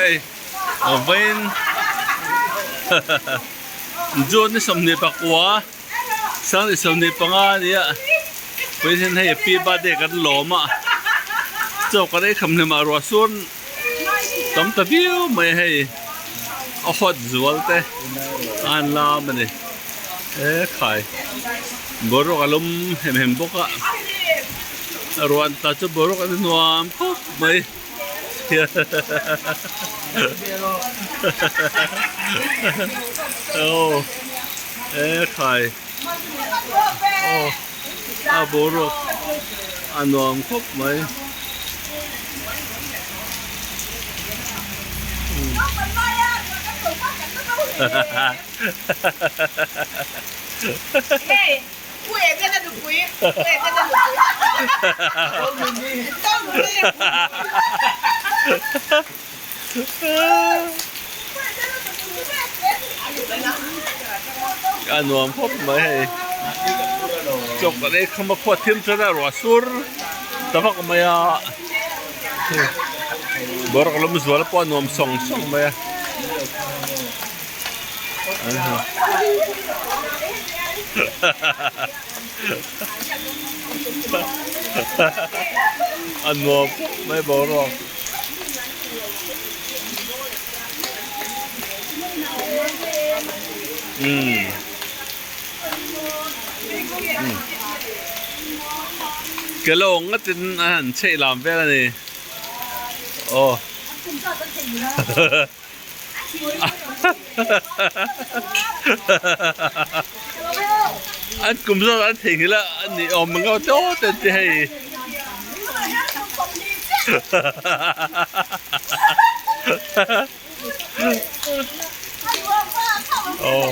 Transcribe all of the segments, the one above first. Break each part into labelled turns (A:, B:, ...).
A: Hei vawiin June ni 24 sang ni 25 a nia vawiin hian hei pi birthday kan lawm a chaw kan ei kham hlim ah ruah sur tam ta viau mai a hei a hawt zual te a han lam a ni e khai boruak a lum hem hem bawk a ruah an tla chu boruak a ni nuam khawp mai. Aw e khai aw a boruak a nuam khawp mai. A nuam khawp mai hei chawk an ei kham a khuat thim chuan a ruah sur ta vak mai a boruak lawm zual pawh a nuam sawng sawng mai a. A nuam khawp mai boruak. Umm. Kelawng ngatin a han chheih lam vel a ni. Aw. An kum zawt an theihnghilh a a ni awm ang te aw te an ti hei. Aw.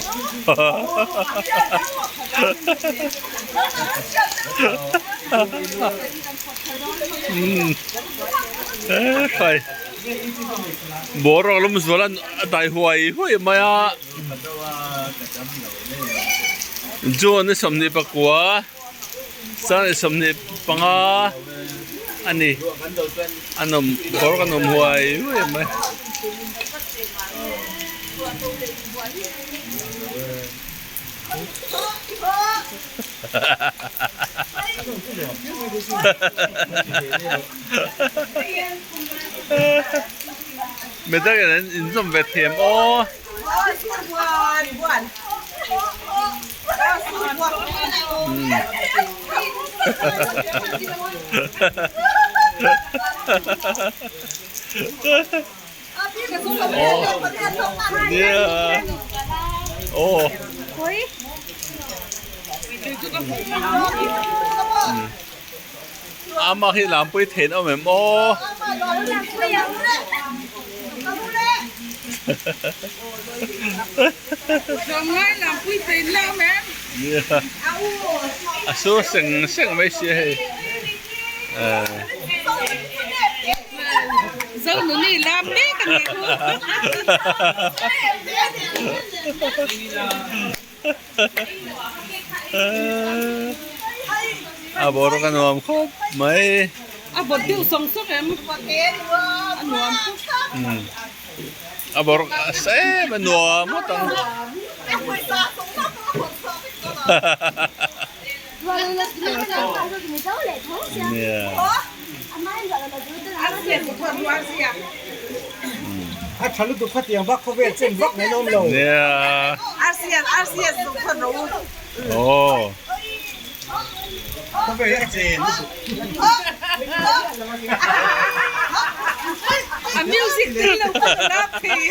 A: Umm. E khai. Boruak lawm zual a dai huai huai mai a June ni 24 sang ni 25 a ni a nawm boruak a nawm huai huai mai. Midang in an inzawm ve thiam aw. Aw. Ama hi lampui thein awm em aw. A sur seng seng mai sia hei. A boruak a nuam khawp mai.
B: A bawt deuh sawng sawng em? A nuam khawp.
A: A boruak a sa em a nuam ngawt ang. Nia.
C: A tha lutuk khatiang vak khawvel chen vak mai an awm lo.
A: Nia. Aw.
C: Khawvel hi a chen lutuk.
B: A music tel lo pawh ka lak thei.